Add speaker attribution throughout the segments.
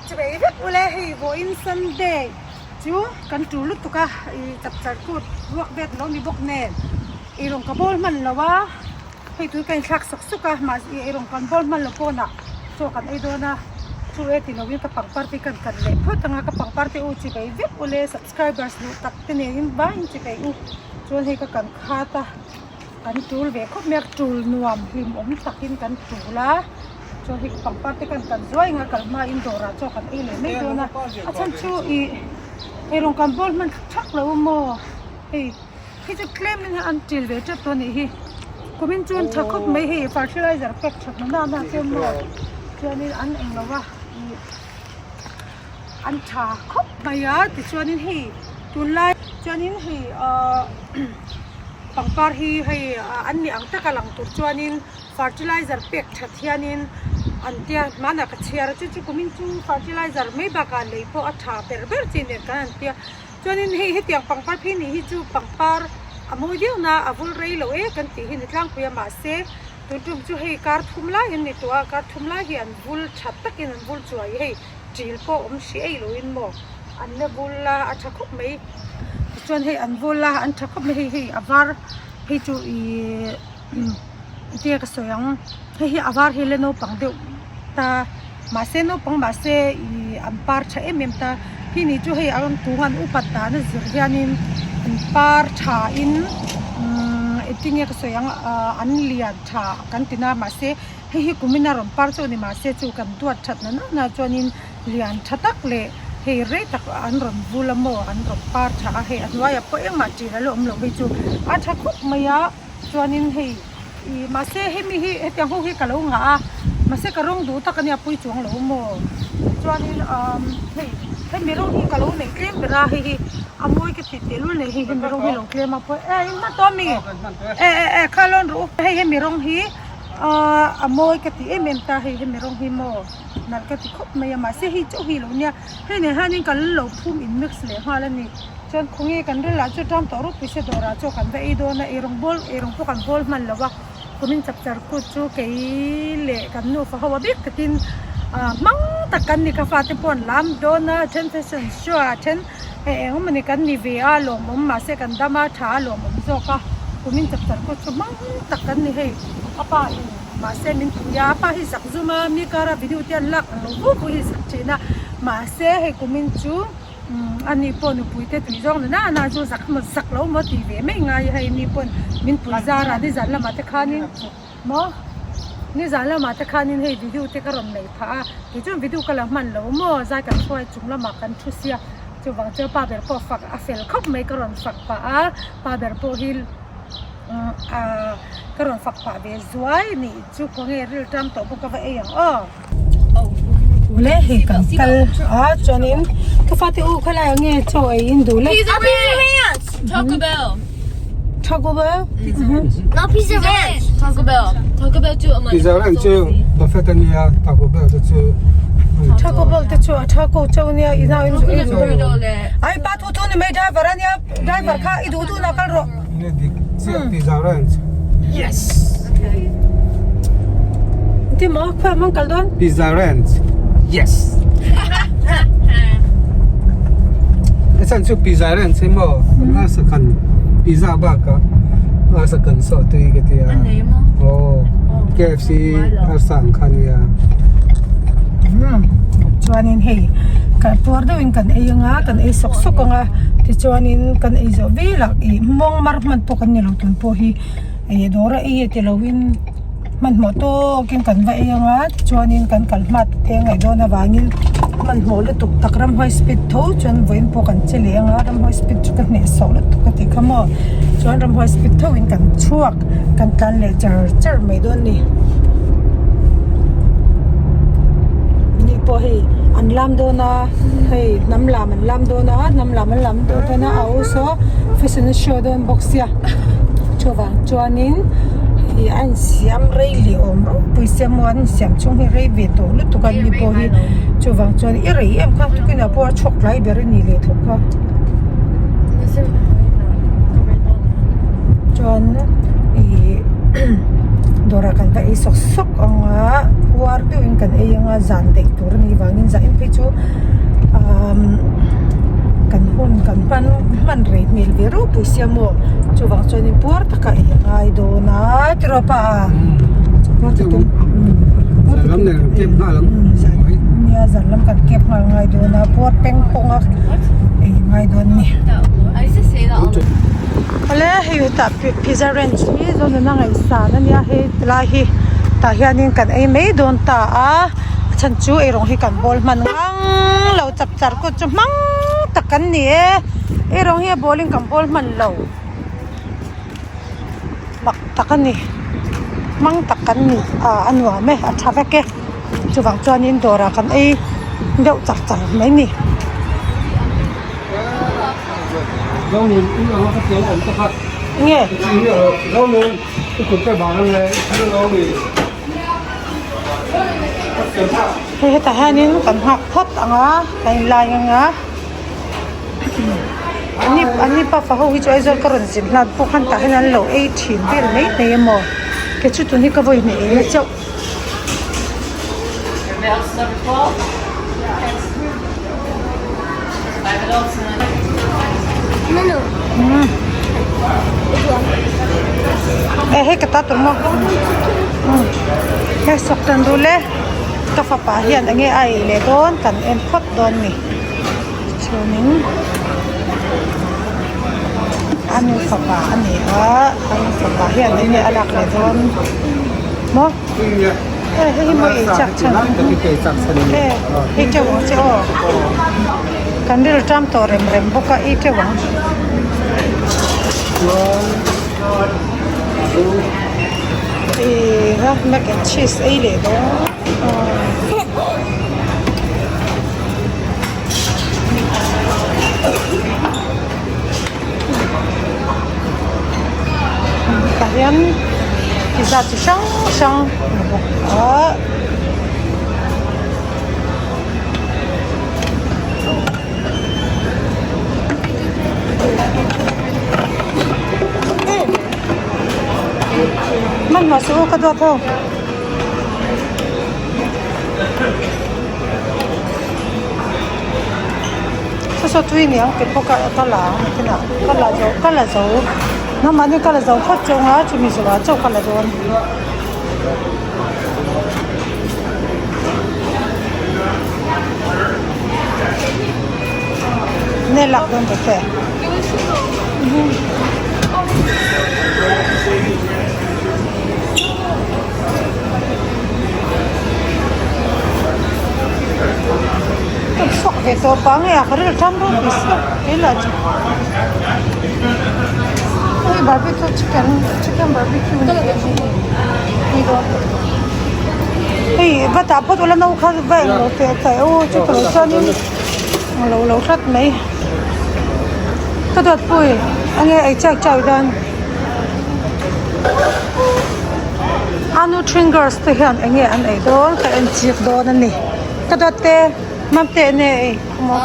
Speaker 1: Chubei vek ule hei vawiin Sunday chu kan tul lutuk a ih chapchar kut ruak vet lo ni bawk nen ih rawn ka bawl hman lo a hei tui ka inthlak sawk sawk a mahse ih rawn kan bawl hman lo pawnah chaw kan ei dawn a chu e ti lovin ka pangpar te hi kan kan leh phawt ang a ka pangpar te u chubei vek ule subscribers duh tak te nen vaiin chubei u chuan hei ka kan khat a. Kan tul ve khawp mai a, tul nuam hlim awm takin kan tul a, chuan hei pangpar te khan kan zuai ang a, kal hmain dawrah chaw kan ei leh mai dawn a, a chhan chu ih eirawng kan bawl hman thak lo maw hei hei chu tlem in an til ve tep tawh a nih hi kumin chu an tha khawp mai hei fertilizer pack that na nana chuan maw chuanin an englo a ih an tha khawp mai a tichuanin hei tunlai chuanin hei ahh. Pangpar hi hei an ni ang taka lang tur chuanin fertilizer pek that hianin an tia hmanah ka chhiar a chu chu kumin chu fertilizer mai bakah lei pawh a tha ber ber chi nen kan han tia chuanin hei hetiang pangpar phei nih hi chu pangpar a mawi viau na a vul rei lo e kan tih hi ni tlangpui a mahse tun tum chu hei kar thum lai an ni tawh a kar thum lai hi an vul tha takin an vul chuai hei til pawh awm hrih ei loin maw an la vul a a tha khawp mai. Tichuan hei an vul a an tha khawp mai hei hei a var hei chu ihh engtin nge ka sawi ang hei hi a var hi la naupang deuh ta mahse naupang mahse ihh an par tha em em ta khi ni chu hei a rawn kung an upat dan a zir hianin an par tha in umm engtin nge ka sawi ang ahh an lian tha kan ti na mahse hei hi kumin a rawn par chu a ni mahse chu kan duat that na na na chuanin. Lian tha tak leh hei rei tak an rawn vul a maw an rawn par tha a hei a hnuaiah pawh engmah ṭil a la awm loh hei chu a tha khawp mai a chuanin hei ih mahse hemi hi hetiang ho hi ka lo ngah a mahse ka rawng duh tak ania pui chuang lo maw chuanin umm hei hemi rawng hi ka lo neih tlem ber a hei hi a mawi ka ti tehlul nei hei hemi rawng hi lo tlem a pawh e in hman tawh ami e e e kha lawn rawh u hei hemi rawng hi ahh a mawi ka ti em em ta hei hemi rawng hi maw. Nalh ka ti khawp mai a mahse hei chauh hi lo nia hei nen hianin kan lo phum in mix leh nghal a ni chuan khawnge kan rel ah chu ṭam tawh rawk pise dawrah chaw kan va ei dawn a eirawng bawl eirawng pawh kan bawl hman lo a kumin chapchar kut chu kei leh kan nufa ho a bik takin ah hmang tak kan ni ka fate pawh an lam dawn a then fashion show ah then eng eng emawni kan ni ve a lawmawm mahse kan dam a tha a lawmawm zawk a kumin chapchar kut chu hmang tak kan ni hei a pa in. Mahse min pui a, pa hi zak zum a, mi kara video te an lak ang lo vuk vuk hi zak thin a, mahse hei kumin chu umm ani pawh nupui te tui zawng na na chu zak emaw zak lo emaw tih ve mai ngai a hei mi pawn min pui zar a nizan lamah te khanin maw nizan lamah te khanin hei video te ka rawn nei phah a tichuan video ka la hman lo maw zai kan hruai chung lamah kan thu sia chuvang chuan pa ber pawh fak a fel khawp mai ka rawn fak pah a pa ber pawh hi. Ahh ka rawn fak pah ve zuai nih chu khawnge rilṭam tawh bawk a va ei ang aw. Ule hei kan kal a chuanin ka fate u khawlai ah nge chaw ei in duh le.
Speaker 2: Pizza Ranch! Taco Bell.
Speaker 1: Taco Bell?
Speaker 2: No Pizza Ranch. Taco Bell. Taco Bell chu aman.
Speaker 3: Pizza Ranch chu buffet ania Taco Bell te chu
Speaker 1: Taco Bell te chu a taco chauh ania ina in duh ei duh. Ai pa thu thu ni mai driver ania driver kha i duh duh na kal rawh.
Speaker 3: Ni dik chiah Pizza Ranch.
Speaker 1: Yes. Ti maw khawi mang kal dawn?
Speaker 3: Pizza Ranch. Yes. A chan chu Pizza Ranch hi maw a sakhan pizza bak a a sakhan saw tui ka tia. Oh KFC a sang kha nia.
Speaker 1: Chuanin hei kan puar deuhin kan ei anga kan ei sawk sawk anga tichuanin kan ei zawh velah ih mawng mar hman pawh kan ni lo tun pawh hi ih dawr a ei e ti lovin hmanhmawh tawkin kan va ei anga tichuanin kan kal hma te ngaih dawn avangin hmanhmawh lutuk tak ramhuai speed tho chuan vawiin pawh kan che leh anga ramhuai speed chu ka hnehsawh lutuk ka tih kha maw chuan ramhuai speed tho in kan chhuak kan tlan leh char char mai dawn a ni. Ni pawh hei an lam dawn a hei hnam lam an lam dawn a hnam lam an lam dawn a a awlsaw fashion show dawn bawk sia chuvang chuanin ih a insiam rei leh awm ropui sia maw an insiam chhung hi rei ve tawh lutuk a ni pawh hi chuvang chuan i rei em kha tukin ah pawh a chhawk tlai ber a ni leh tawh kha chuan ih dawrah kan va ei sawk sawk ang a. puar deuhin kan ei anga zan daih tur a nih vangin zah em phei chu umm kan hun kan hman hman rei hmel ve ropui sia maw chuvang chuanin puar taka ei a ngai dawn a tiraw pa puar takin nia zan lam kan kep nghal ngai dawn a puar peng pawng a ei a ngai dawn a ni. Awle hei hetah pizza ranch hi zawnuna ngaihsan a nia hei tilai hi tah hianin kan ei mai dawn ta a a chhan chu eirawng hi kan bawl hman ngang lo chap char kut chu hmang tak kan ni e eirawng hi a bawlin kan bawl hman lo mak tak a ni hmang tak kan ni a a nuam e a tha vek e chuvang chuanin dawrah kan ei deuh char char mai ni. Nge hei hetah hianin kan nghak phawt ang a kan inlai ang a an ni an ni pafa ho hi chu Aizawl ka rawn zin hlan pawh khan tah hian an lo ei thin vel mai mai a maw kei chu tun hi ka vawi hnih ei na chauh. Eh hei ka ta tur maw hei sawk tan dul e ka fapa hian enge a ei leh dawn kan en phawt dawn a ni chuanin a nu fapa a ni a a nu fapa hian enge a lak leh dawn maw. Eh hei hi maw ei chak chhan eh ei teuh ang che aw kan rilru tam tawh rem rem bawk a ei teuh ang. Ih ha mac and cheese ei leh dawn Tah hian pizza chi hrang hrang a ni bawk a. Hmanhmawh suh u ka duat ho. Saw saw tui aniang ti bawk a ka la ang kinah ka la zo ka la zo nangmahni ka la zo phawt chauh ang a chumi zawhah chauh ka la dawn. Nge lak dawn ta che. Ka chhuak ve tawh pah nge a ka rilru tan ropui sia kei lah chu hei barbecue chicken chicken barbecue ni dawn hei va tah phawt ula no kha va eng lo teh teh u chu tawh chuanin a lo lo hrat mai ka dawtpui enge ei chak chak dawn. Anu Tringers te hian enge an ei dawn ka en chik dawn a ni ka dawt te mam te enge ei maw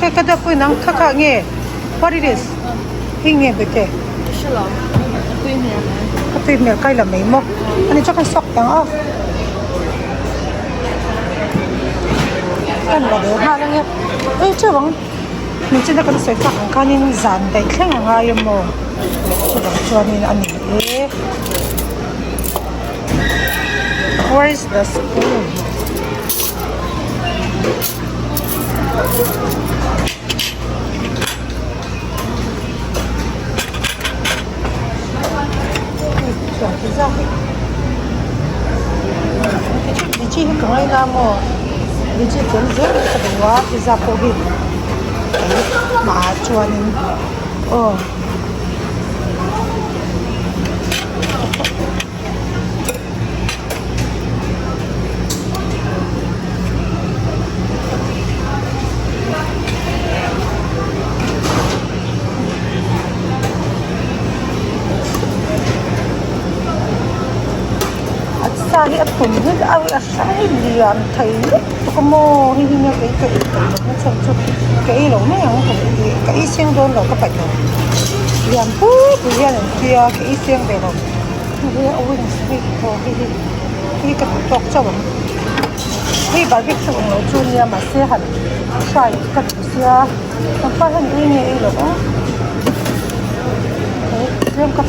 Speaker 1: hei ka dawt pawhin ang kha kha nge what it is hei nge bete a tui hmel kai la mai maw ani chuan kan sawk tang a kan la ve nghal ange ei teuh ang. Hmeichhia kan sawi tak ang khanin zan daih thleng a ngai a maw chuvang chuanin a ni e where is the spoon Lychee hi ka ngaina maw lychee tel zel mai ka duh a pizza pawh hi hmaah chuanin aw. A sa hi a tum hi a a hrang hi lian thei lutuk a maw hei hi nia kei ka ei peih loh na chhan chu ka ei lo mai ang ka ei seng dawn lo ka paih lo lian pui pui hian an tia ka ei seng ve lo. Hei a wings hei aw hei hi hei ka duh tawk chauh ang hei barbecue ang lo chu nia mahse han try ka duh sia kan pa hian ei nge ei lo a tlem ka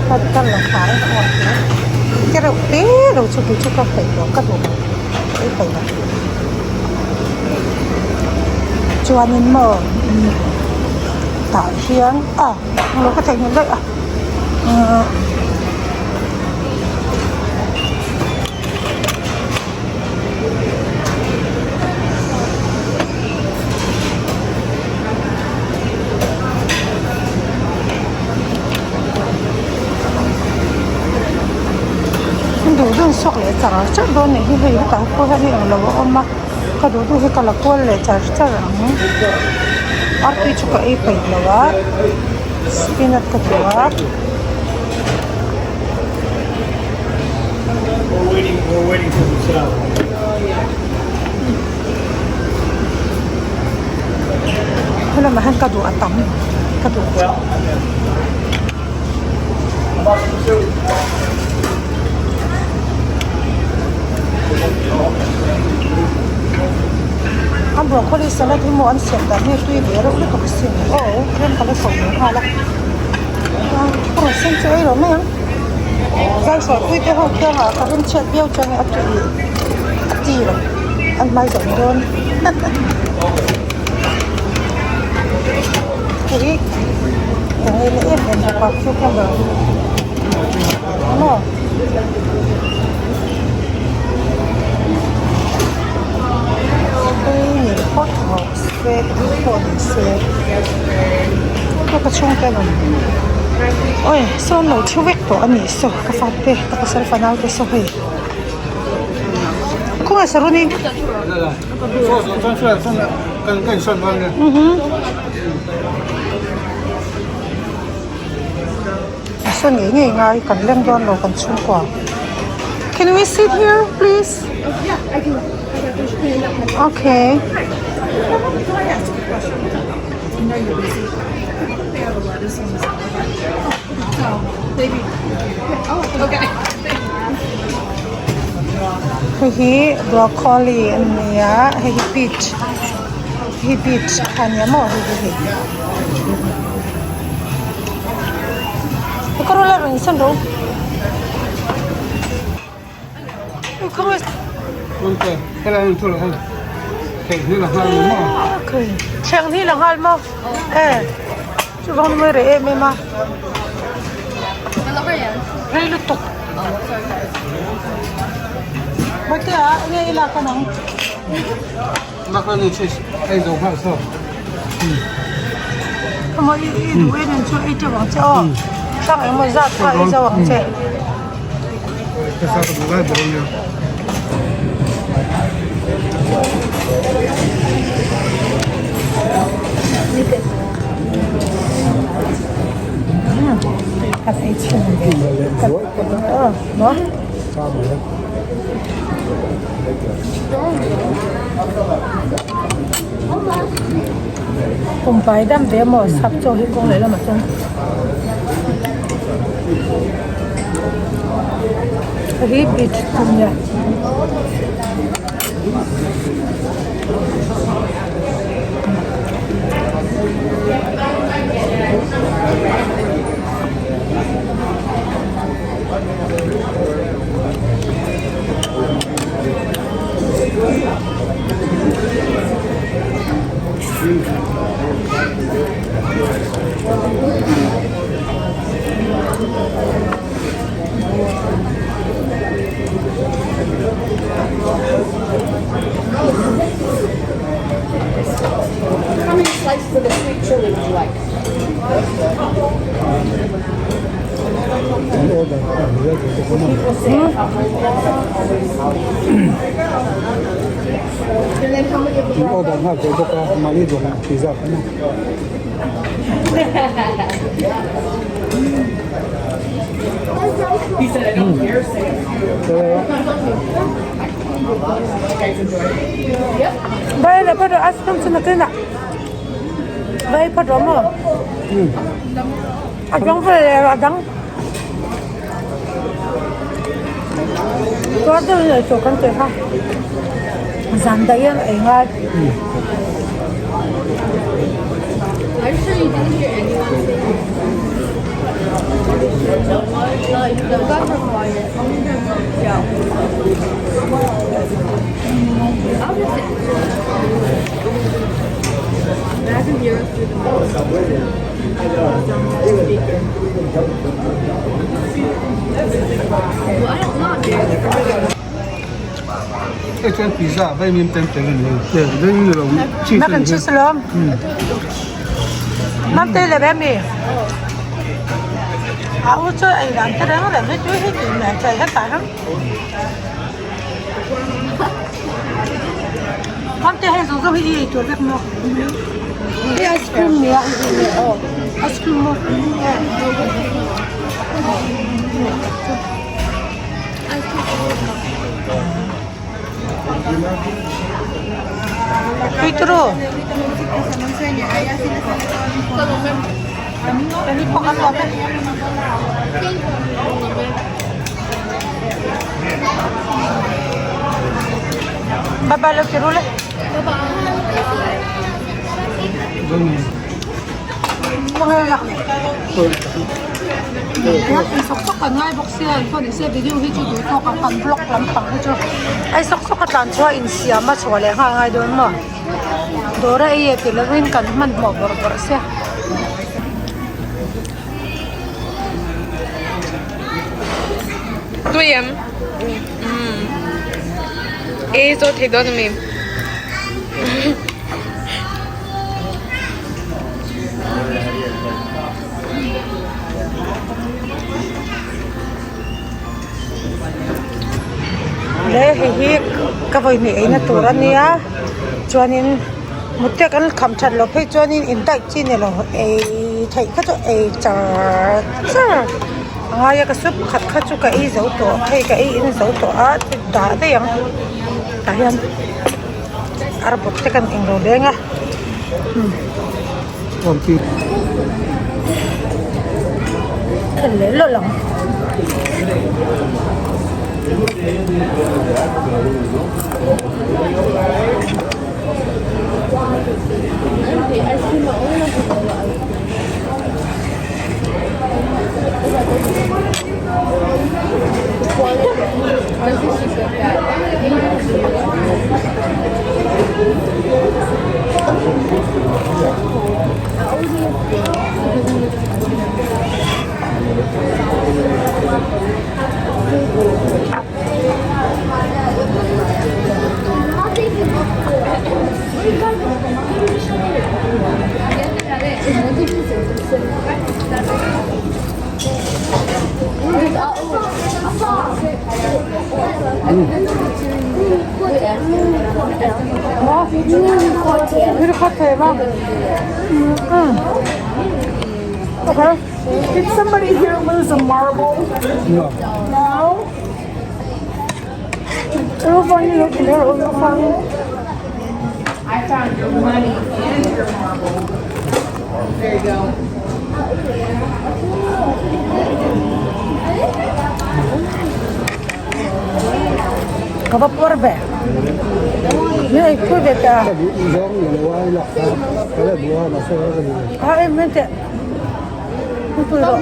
Speaker 1: ka la thla a te reuh te lo chu kei chu ka peih lo ka duh lo ei peih lo chuanin maw tah hian a lo ka theihnghilh daih a. Duh duh sawk leh char char dawn nih hi hei hetah pawh hian hei englo a awm a ka duh duh hi ka la kual leh char char ang artui chu ka ei peih lo a. Spinach ka duh a. Helamah hian ka duh a tam ka duh chauh. A broccoli salad hi maw an siam dan hi tui ve reuh lutuk asin aw tlem ka la sawi ve nghal a purun sen chu ei lo mai ang zai sawi pui te ho khiangah ka rin chhiat viau chuan a tui a ti lo an hmai zawm dawn hei hi ka ngei leh em em bawk a cucumber maw. Hei ni phawt rawh se tih pawh ni se ka chhungte an awm awi sawn lo thu vek tawh a nih saw ka fate ka pasal fanau te saw hei khawngaih saruni. A saw ngei ngei ngai kan leng dawn lo kan chhungkua can we sit here please okay hei hi broccoli a nia hei hi peach hei hi peach a nia maw hei hi hei. Thleng hi la nghal maw e chuvang mawi reh em em a rei lutuk Bawihtea enge i lak a nang. Khaw i i duh em em chu ei teuh ang che aw thlang engemaw zat kha ei zo ang che. Kan ei chhin maw. Pumpai dam ve maw sap chaw hi kawng leh lamah chuan hei hi beach chu nia.
Speaker 3: Order nghal ve bawk a mahni duh ang pizza kha maw.
Speaker 1: Vai phawt rawh maw? A dang vel leh a dang. Puar deuh in eitur kan tih kha zan daih a ei ngai.
Speaker 3: Hei chuan pizza vaimim tel tel a ni hei. Vaimim ni lo cheese
Speaker 1: Mac and cheese alawm. Mam te le ve mi. A u chu ei dan te reng reng hi tui hi tui hmel thei hetah hian. Mam te hei zawng zawng hi i ei tur vek maw? Hei ice cream nia ice cream maw? Tui turu. Bye bye lo tiru le. Bye. Sawk sawk kan ngai bawk sia in phone se video hi chu duh tawk ang kan vlog lampang hi chu ai sawk sawk a tlan chhuah a insiam a chhuah leh nghal ngai dawn maw dawr a ei e ti lovin kan hmanhmawh bawrh bawrh sia.
Speaker 4: Tui em? Umm ei zawh thei dawn ami?
Speaker 1: Le hei hi ka vawihnih eina tur a nia chuanin mute kan kham that loh phei chuanin in diet chi ni lo ei theih kha chu ei char char a ngai a ka soup khat kha chu ka ei zo tawh hei ka ei in zo tawh a dah daih ang tah hian arbawp te kan englo leng a. Leh lawlh ang. Okay.
Speaker 5: Did somebody here lose a marble?
Speaker 3: No.
Speaker 5: No?
Speaker 4: I found your money and your marble. There you go.
Speaker 1: Ka va puar ve. Ni ei pui ve ta. A em em teh. Pui rawh.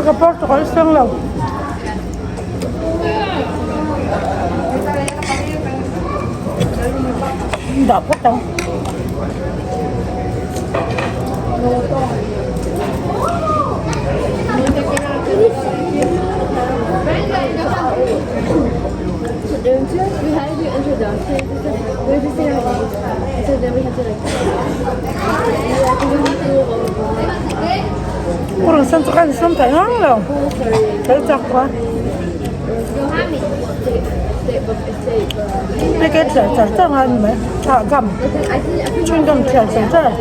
Speaker 1: Ka Portugal seng lo. Dah phawt ang. Purun san chu khan sum thei ngang lo. Thei chak kua. Packet chhiar char char ngai a ni mai ah gum chewing gum chhiar char char.